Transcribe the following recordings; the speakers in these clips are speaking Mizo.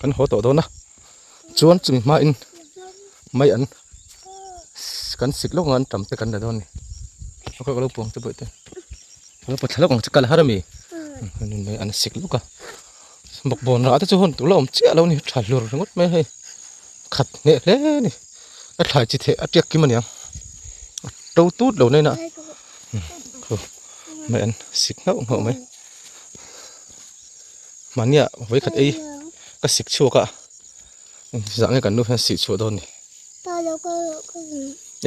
Kan haw tawh dawn a, chuan chumi hmain mai an kan sik lawk ang a an tam te kan la dawn a ni. A kawr ka lo puang che bawih te. Ka lo pathla lawk ang che kal har a mi. Mai an sik lawk a. Bawkbawn rah te chu hun tur la awm chiah lo a ni tha hlur ringawt mai a hei. Khat hneh hle a ni. A thlai chi theh a tiak kim a niang. A to tut lo na inah mai an sik nghauh nghauh mai. Mahnia vawikhat ei ka sik chhuak a zah nge kan nu hian sih chhuah dawn ni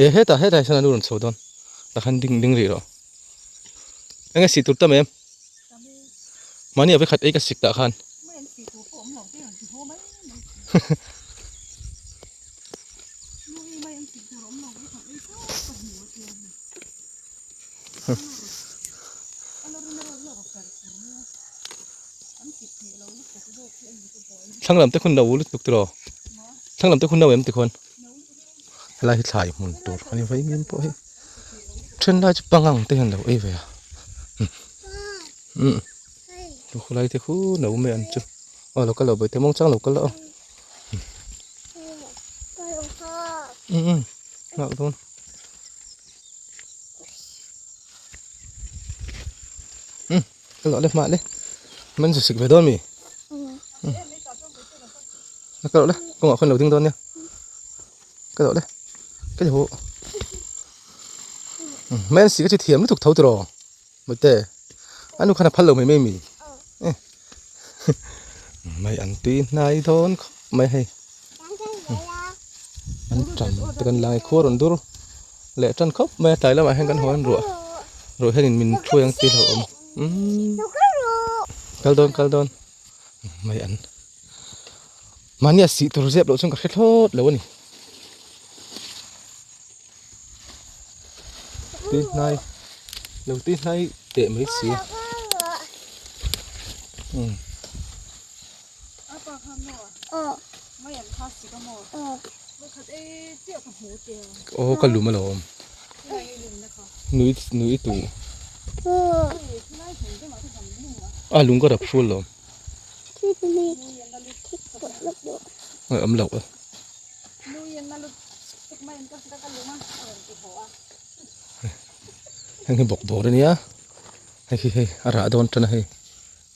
e hetah hetah hian a nu rawn chho dawn tah khan ding ding rih rawh enge sih tur tam em mahnia vawikhat ei ka sik tah khan Thlang lam te khun no lutuk tiraw thlang lam te khun no em tikhuan helai hi thlai hmun tur a ni vai min pawh hi then lai chu pangang te hian lo ei ve a umm khulai te khu no mai an chu aw lo kal lo bawihte mawng chang lo kal la aw umm nghak dawn. Ka lawh le hmah le man zu sik ve dawn mi ka lawh le kawngah khawn lo ding dawn nia ka lawh le ka ni hu man sik a chi thiam lutuk tho tiraw mawite a nu khan a phal lo mai mai mi mai an tui hnai dawn khawp mai hei an tam te kan la nge khua rawn dur leh tan khawp mai a tlai lamah hian kan haw an ruah ruah hianin min thuai ang tih hlauhawm umm kal dawn kal dawn mai an mahni a sih tur zep loh chuan ka hre thlawt lo a ni tui hnai lo tui hnai teh mai si umm. Aw ka lum alawm nui nui tu a lung ka rap hrual lo awm loh a heng hi bawkbawn ania hei hi hei a rah dawn tan a hei.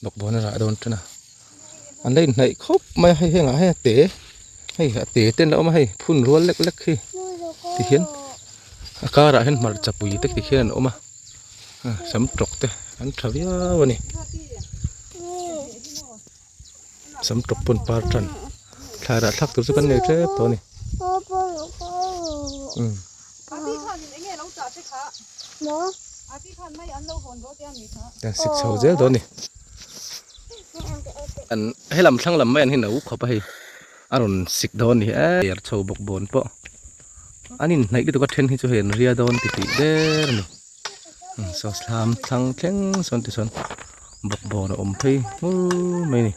Bawkbawn a rah dawn tan a an la inhnaih khawp mai a hei hengah hian a te hei a te te an la awm a hei phun rual lek lek hi tihian a karah hian hmarcha pui te tikhian an awm a sam tawk te an tha viau a ni sam tawk pawn par tan thlai rah thlak tur chu kan nei tep tawh a ni. Sik chho zel dawn a ni an helam thlang lam mai an hi no khawp a hei a rawn sik dawn a ni e er chho bawk bawn pawh an inhnaih lutuk a then hi chu hei an ria dawn ti tih der a ni saw thlam thlang thleng sawn tichuan bawk bawn a awm phei hmur mai a ni.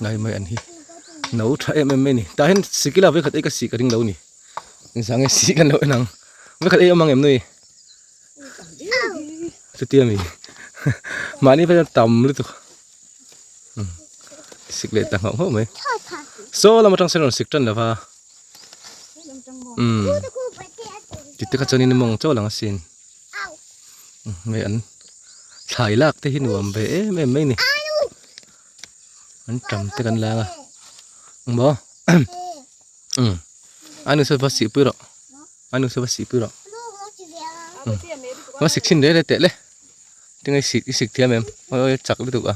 Ngai mai an hi no tha em em mai ni tah hian sikila vekhat ei ka sih ka ring lo ni engzah nge sih kan lo en ang vekhat ei awm ang em nui chutia mi mahni phei chuan tam lutuk sik leh ta nghauh nghauh mai saw lam atang sawn a rawn sik tan lova umm tite kha chuanin mawng chaw lang asin. Hei an thlai lak te hi nuam ve em em mai a ni an tam te kan lang a engmaw umm a nu saw va sih pui rawh a nu saw va sih pui rawh umm va sik chhin reh reh teh le tinge i sik i sik thiam em awi awi a chak lutuk a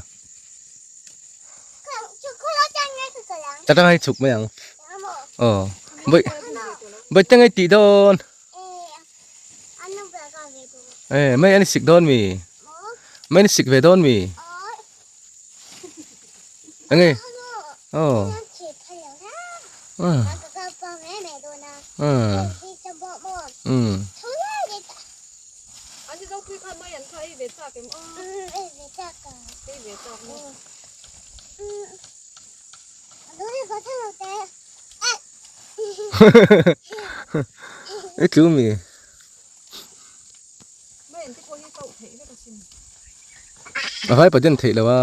ta tang a chhuk mai ang aw vawi vawi teng a i tih dawn. Eh, mai ani sik dawn mi? Mai ani sik ve dawn mi? Ange? Oh. Ah. Ah. Mm. I tlu mi? A vai paden theih lo a.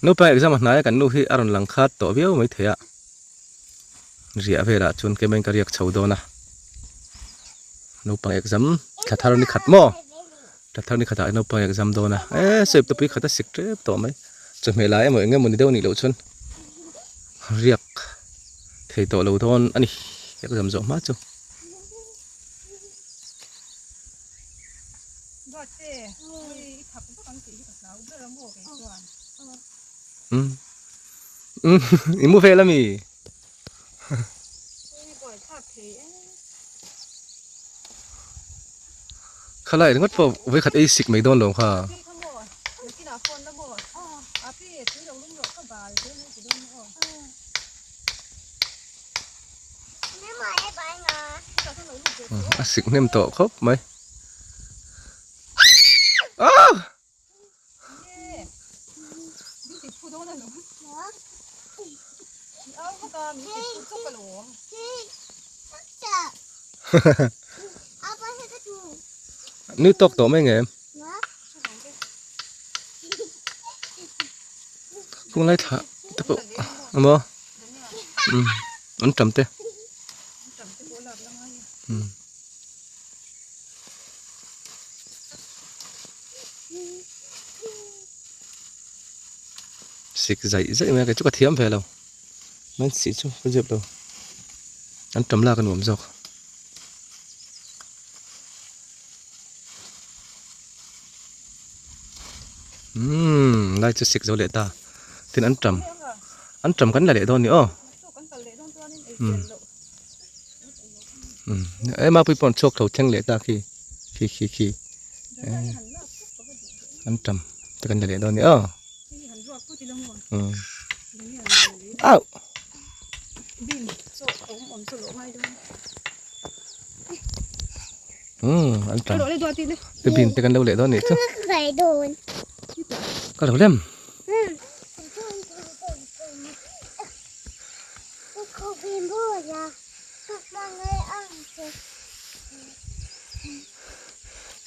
Naupang exam a hnai a kan nu hi a rawn lang khat tawh viau mai thei a. Riah velah chuan kemain ka riak chho dawn a. Naupang exam thla thar ni khat maw? Thla thar ni khatah naupang exam dawn a. E sawip tupui khat a sik tep tawh mai. Chawhmeh lai emaw eng emaw ni deuh anih loh chuan riak thei tawh lo dawn a ni exam zawh hma chu. Umm umm i mu vel ami? Khalai ringawt pawh vawikhat ei sik mai dawn lo kha. A sik hnem tawh khawp mai. Ah! Nui tawk tawh mai nge em? Kung lai thla te pawh emaw umm an tam te umm. Sik zaih zaih mai a kei chu ka thiam ve lo man sih chu ka zep lo an tam lak a nuam zawk. Umm lai chu sik zo leh ta tin an tam an tam kan la leh dawn ni aw umm. Umm ema pui pawh an chhuak tho thleng leh ta khi khi khi khi an tam te kan la leh dawn a ni aw umm auh umm an tam te bin te kan lo leh dawn a nih chu ka lo lem.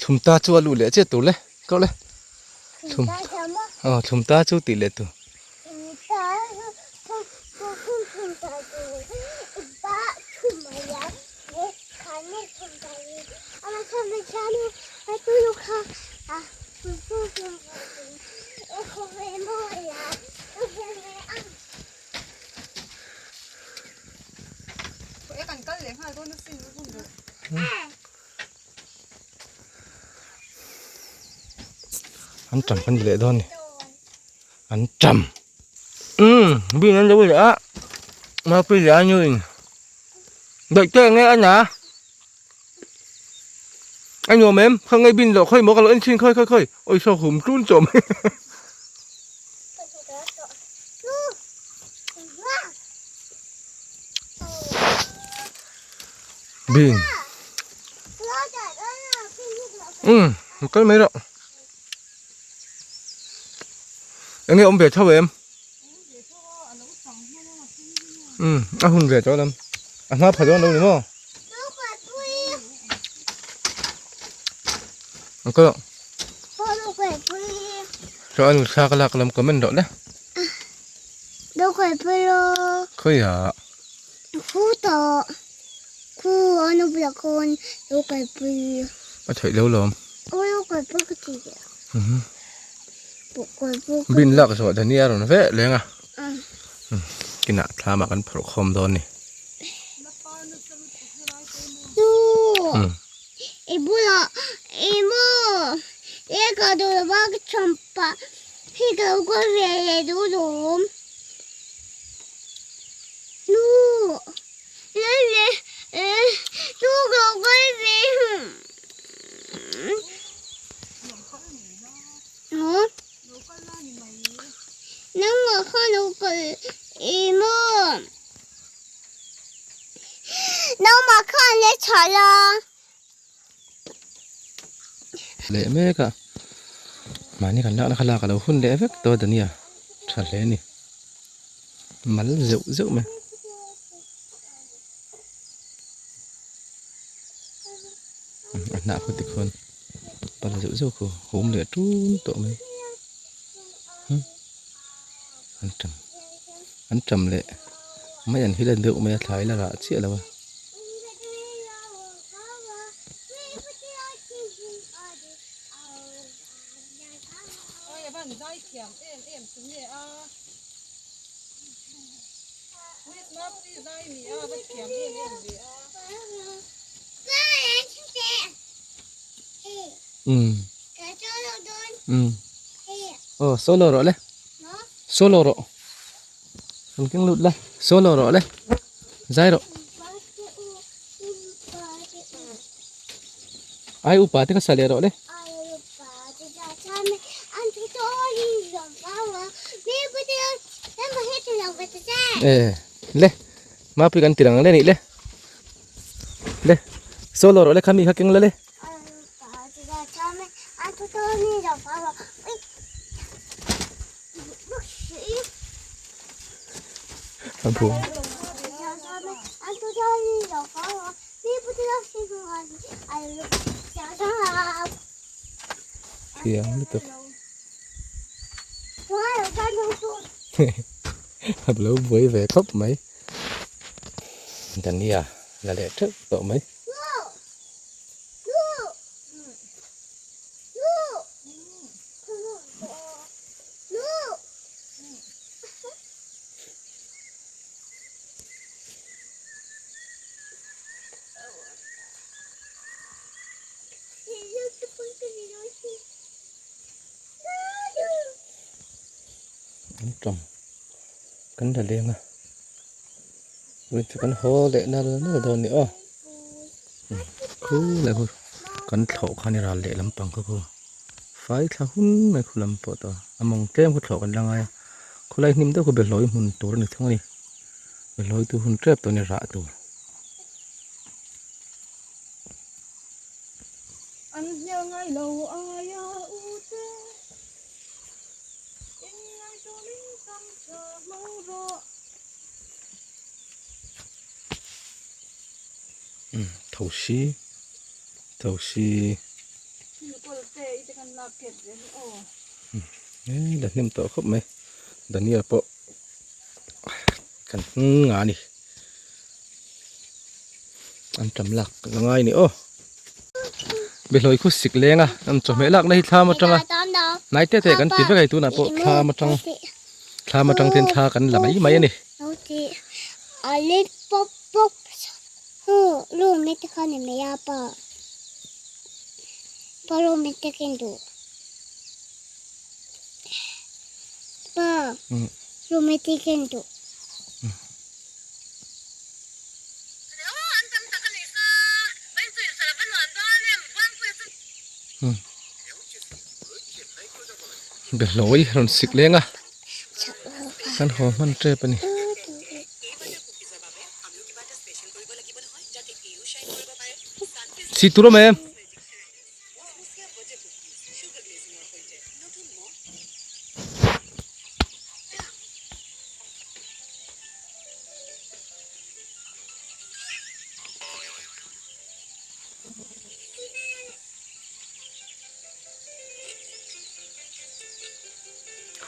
Thlum ta chu a luh leh chiah tur le kawh le thlum aw thlum ta chu tih leh tur. An tam kan leh dawn ni an tam umm bin an lo leh a mapui leh a nu in daih te nge a na a nuam em khaw nge bin loh khawi maw ka lo en chhin khawi khawi khawi awi saw hum tlun chawm. Bin. Umm, kal mai rawh. Enge awm ve tho em? Umm, a hun ve tawh lam. A hma pha dawn lo ni maw? Ang kal rawh. Chaw an thla ka lak lam comment rawh le. Khawiah. A theih lo lawm. Bin lak zawh Dania rawn veh leng a. Kinah thlamah kan phawrh khawm dawn ni. I bulah i maw e ka duh lo va ka cham pah hi ka lo kawl ve leh duh lawm nu le le nu ka lo kawl ve nangmah khan lo kal i maw. Naumah khan le chhah la. Leh mek a mahni kan lakna kha lak a lo hun leh vek tawh a Dania tha hle a ni mal zeuh zeuh mai. hnah khaw tikhawn pal zeuh zeuh khu hum leh tun tawh mai an tam an tam leh mai an hilan deuh mai a thlai la rah chiah lo a. Umm umm aw solo rawh le solo rawh an keng lut la solo rawh le zai rawh ai upa te kha sa leh rawh le. E le mapui kan tirang le nih le le solo rawh le khami kha keng la le. A bu. Thiam lutuk. A lo buai ve khawp mai. Dania la leh teuh tawh mai. An tawng kan la leng a tun chu kan haw leh nal nal dawn a ni aw khu leh khu kan thlawh kha a ni ral leh lampang kha khu fai thla hun mai khu lam pawh tawh a mawng tlem khu thlawh kan la ngai a khawlai hnim deuh khu behlawi hmun tur a ni thung a ni behlawi tu hun tep tawh a ni rah tur. An hnial ngai lo aia u te in ngai tumin tam tha hmang rawh. Thosi thosi la hnem tawh khawp mai Daniel pawh kan nga a ni. An tam lak la ngai ni aw. Behlawi khu sik leng a an chawhmeh lakna hi thlam atanga hnai te te kan ti vek a hei tunah pawh thlam atang thlam atang ten thla kan la mai mai a ni. Behlawi rawn sik leng a kan haw hman tep a ni. Chhi tur awm em?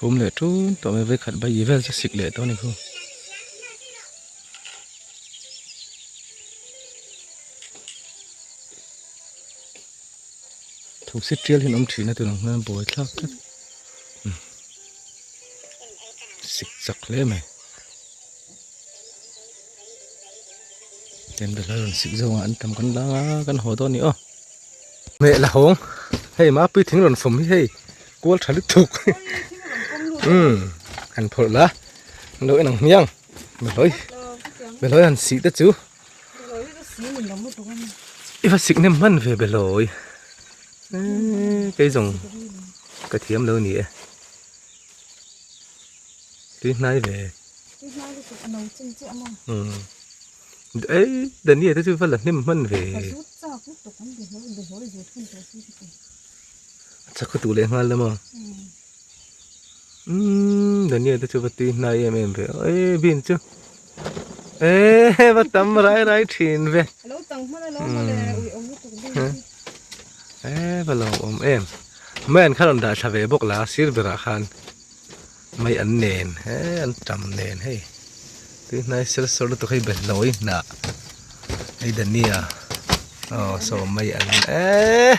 Khum leh tun tawh mai vawikhat bai vel chu sik leh tawh a ni khu. Thosi tial hian awm thin a tunah hian buai thlak tlat sik chak hle mai tin behlawi rawn sik zawngah an tam kan la anga kan haw dawn a ni aw hmeh la hawng hei mapui thing rawn fawm hi hei kual tha lutuk umm han phawrh la an lo en ang hmiang behlawi behlawi han sih te chu. I va sik nem hman ve behlawi eee kei zawng ka thiam lo ni e tui hnai ve umm ei Dania te chu va la hnem hman ve a chak khaw duh leh nghal la maw umm Dania te chu va tui hnai em em ve ee bean chu. Eee va tam rai rai thin ve. Alo tang hman alo mawle ui awm lutuk bik hi. E va lawmawm em. Mai an kha rawn dah thla ve bawk la sir berah khan mai an nen he an tam nen hei tui hnai sel sawr lutuk hei behlawi hnah hei dania aw saw mai an e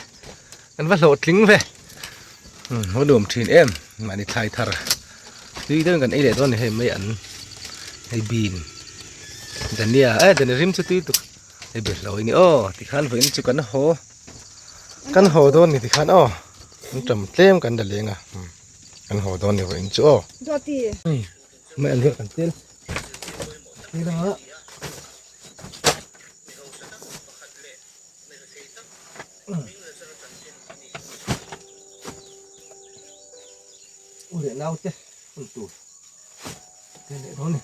an va hlawhtling ve umm a nuam thin em mahni thlai thar tui deuhin kan ei leh dawn a ni hei mai an hei bean dania e dania rim chu tui tuk hei behlawi a ni aw tikhan vawiin chu kan haw kan haw dawn ni tikhan aw an tam tlem kan la leng a kan haw dawn ni vawiin chu aw mai an hian kan tel tel a. U leh nau te hun tur te leh dawn a ni.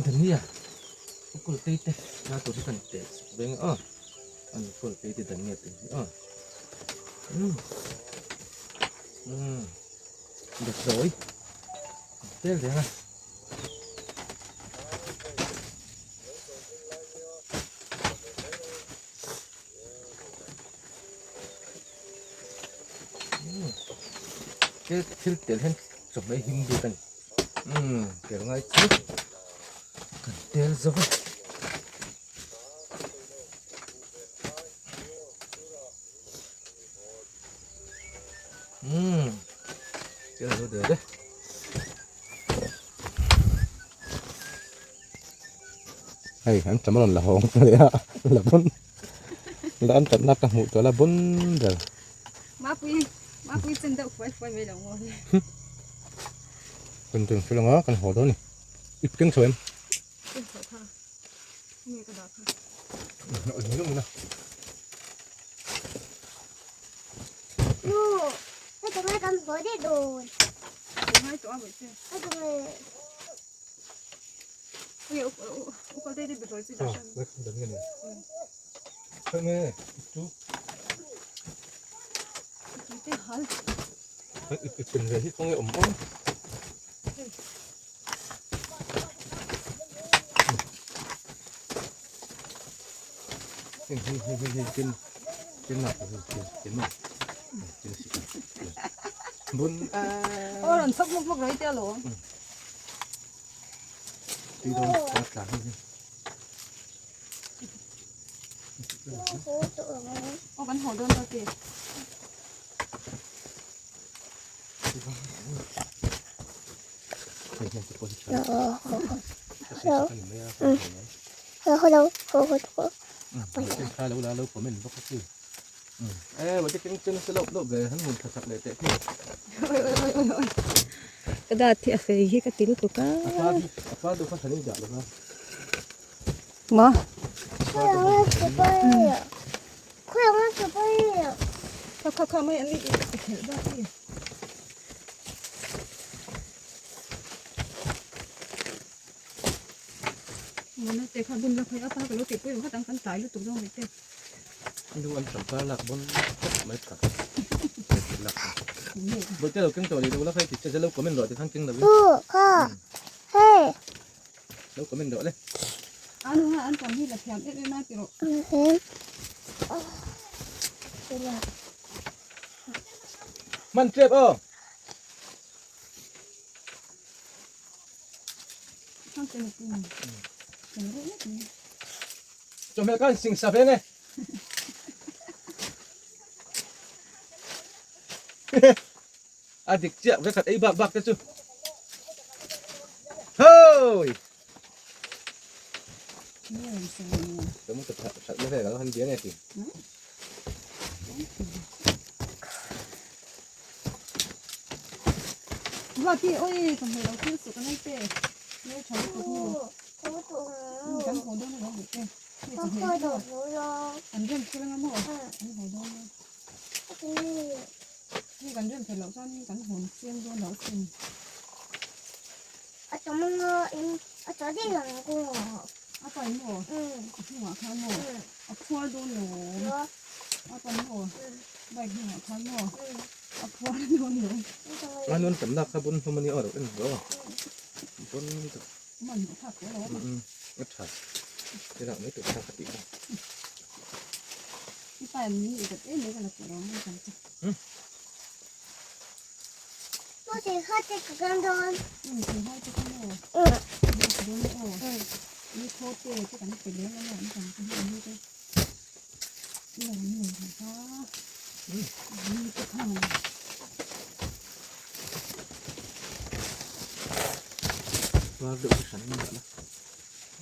Dania kul tei te na tur hi kan teh chuk veng a an kul tei te dania te hi a um um behlawi tel reng a. Thil thil tel hian chawhmeh him bik a ni umm tel ngai chu kan tel zo va. Umm tel zo der e. Hei an tam a rawn la hawng ta leh a la bun la an tatna ka hmuh tawh la bun ber. Mapui mapui chen deuh fuai fuai mai lo maw hi. Kan tum fel anga kan haw dawn a ni. Ip keng chho em? Keng chho kha. Nge ka dah kha. Hnawh zung zung ila. Nu, ka tum kan haw daih dawn. Ngai tawh a vawi che. Ka tum Ka dat hi a fei hi ka ti lutuk a. Maw? Kha kha kha mai an i khelh bak hi. Mawna te kha bun la khawi a pa ka lo tihpui ang kha tang kan tlai lutuk zawng mai te. Nu an tam par lak bon khawp mai tha. Bawihte lo keng tawh leh lo la kha i ti che zelo comment rawh tikhan keng lo in. Kha hei. Lo comment rawh le. Anu ha an tam hi la thiam em em a ti rawh. Man trep aw. Chawhmeh khan sing sa ve nge. A dik chiah vekhat ei bak bak te chu. Hoi! Kamu ta that na vel ang han bia nge ti. Ruati oi chawhmeh lo thil suh ka nei te. Nge tha lutuk nu. Kan haw dawn alawm duh te. Hei chawhmeh hi maw an rem thil anga maw an haw dawn a. Hei kan rem fel loh chuan kan hawn chiang dawn loh asin. A pa in maw a hnungah khan maw a phuar dawn lo a pa in maw bike hnungah khan maw a phuar dawn lo. A nun tam lak kha bun hlawm a ni aw ro en ro bun tak man hmuh thlak tawh lo a tha ti lak mai tur kha ka tih kha. I pa em ni i dat em mai ka la tih lo mai kan chu. Var deuh hi hran dah la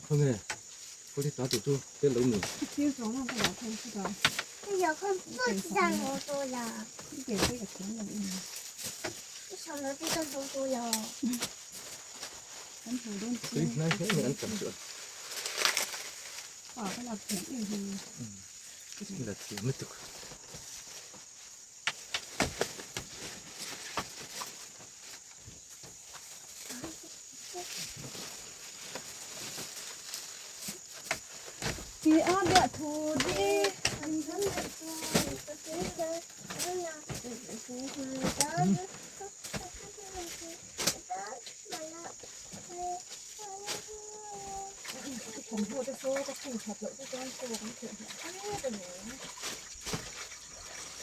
khawnge kawlhi ta tur chu tel lo ni. Tui hnai hle mai an tam chu a. La thiam lutuk.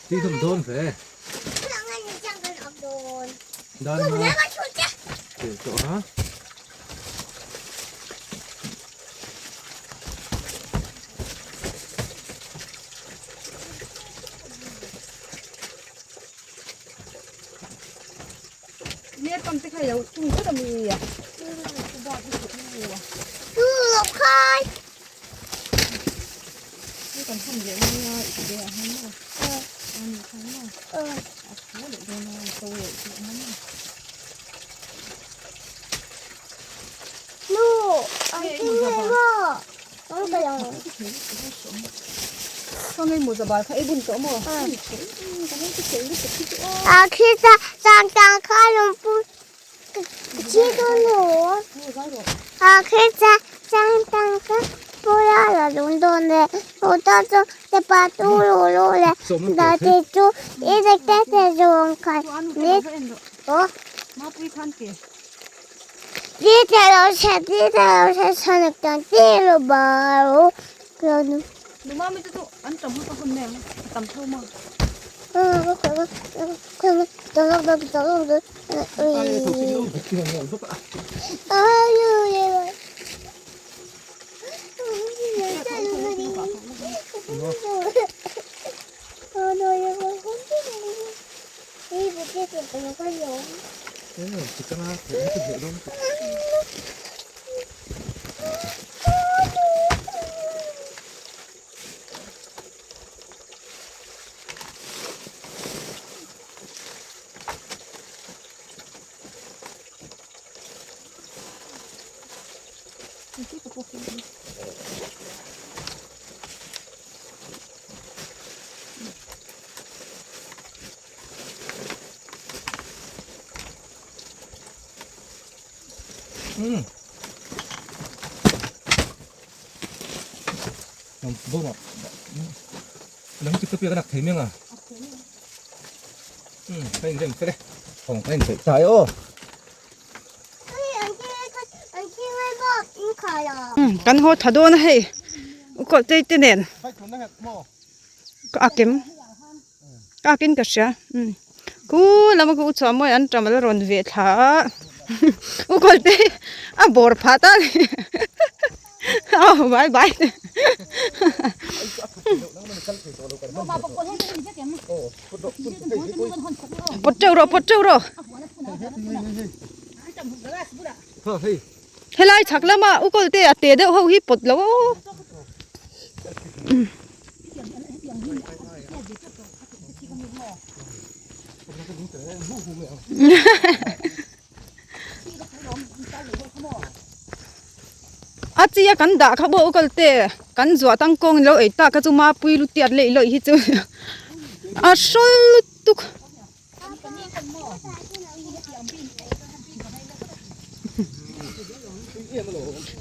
Ti thum dawn ve. Dan ha. Ti tawh ha. Lam chu ka piak a rak thei miang a. Ka inrem fel e. Thawng ka inchheih ta e aw. Kan haw tha dawn a hei u kawlhtei te nen ka a kem ka a kin ka hria khu lama ka u chhuah mawi an tam ala rawn ve thla a u kawlhtei a bawr phah ta a ni aw bye bye pawt teuh rawh pawt teuh rawh. Helai chhak lama u kawlte a te deuh ho hi pawt lo aw. A chi a kan dah kha pawh u kawlte kan zuah tangkawng in lo ei tak kha chu mapui lu tiat leh lawih hi chu a hrawl lutuk.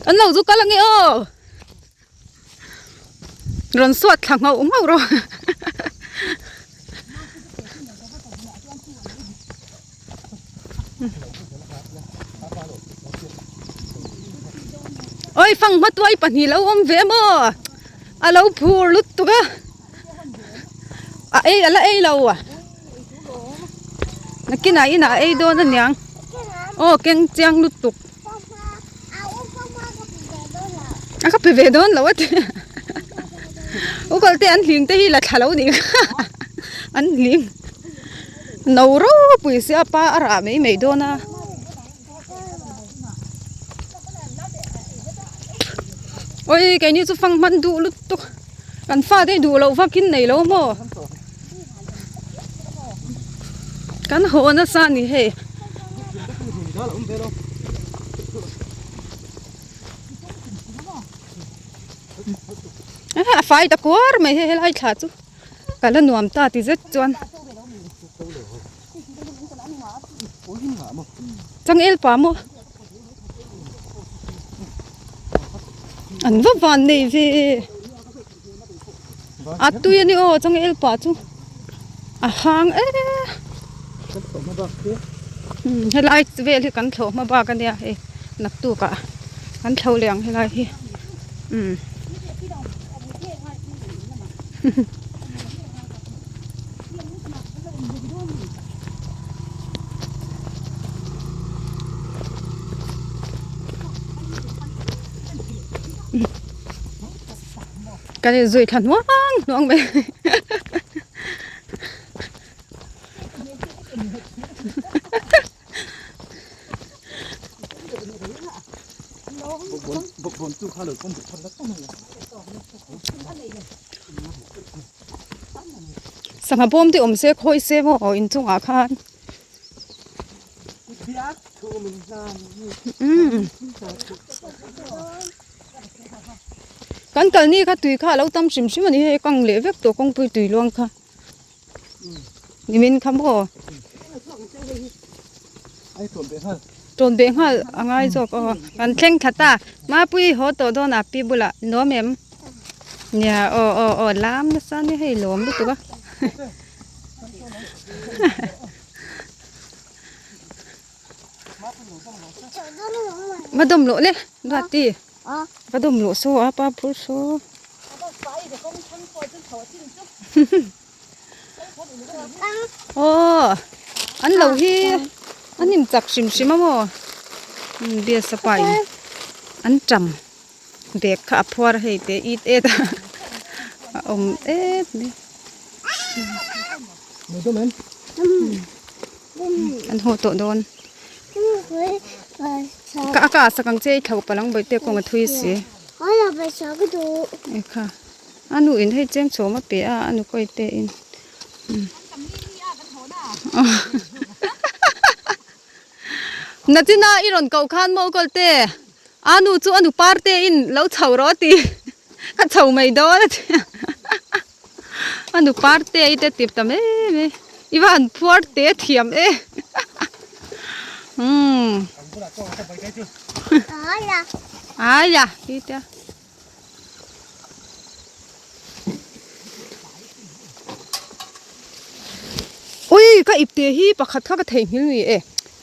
An lo zu kal ange aw rawn suat thla nghauh nghauh rawh oi fanghma tuai pahnih lo awm ve maw a lo phur lutuk a. A ei a la ei lo a nakinah inah a ei dawn aniang aw keng chiang lutuk a ka pe ve dawn lo a ti u kal te an hling te hi la thla lo nih kha an hling no ropui sia pa a rah mai mai dawn a. Oi keini chu fang hman duh lutuk kan fate hi duh loh vakin nei lo maw kan haw nasa a ni hei. A fai ta kuar mai hei helai thla chu ka la nuam ta ti zet chuan. Changel pa maw an va van nei ve a tui a ni aw changel pa chu a hang e helai vel hi kan thlawh hma bak a nia hei naktuk ah kan thlo leh ang helai hi umm. Kan inzui thla hnuang hnuang mai. Sangha bawm te awm se khawi se maw aw inchungah khan umm kan kalni kha tui kha a lo tam hrim hrim a ni hei kang leh vek tawh kawngpui tui luang kha. Nimin kha maw? Tawn beh nghal a ngai zawk aw. Kan thleng thla ta. Mapui haw tawh dawn a pi bulah nuam em? Nia aw aw aw lam nasa nia hei lawm lutuk a. Va dawm loh le Duati. Va dawm loh saw a pa phur saw. Aw an lo hi an in chak hrim hrim a maw bias a pa in an tam bag kha a phuar a hei te it et a a awm et mai an haw tawh dawn ka a ka sak ang che i thlo palang bawihte kawng a thui si ekha. A nu in hei cheng chhawm a pe a a nu kawi te in nachina i rawn koh khan maw kawl te a nu chu a nu par te in lo chho rawh a ti ka chho mai dawn a ti a nu par te i te tip ta mai mai i va han phuar te thiam e umm aia ti te. Ui ka ipte hi pakhat kha ka theihnghilh ni e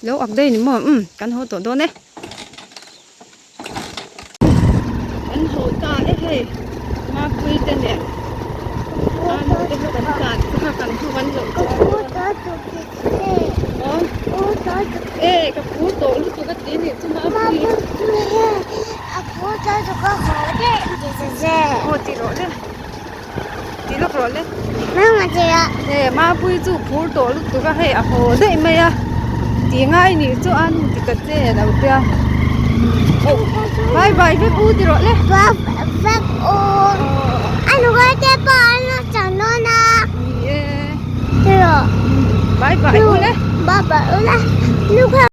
lo ak daih ni maw umm kan haw tawh dawn e. hei Mapuii te nen a nu te ho kan tlan chu kha kan ho an zawh chu e ka phur tawh lutuk a ti nih chu Mapuii aw ti rawh le ti lawk rawh le e Mapuii chu phur tawh lutuk a hei a haw daih mai a ti ngai nih chu a nu ti ta che a lo tia bye bye vek u ti rawh le ni e bye bye u le.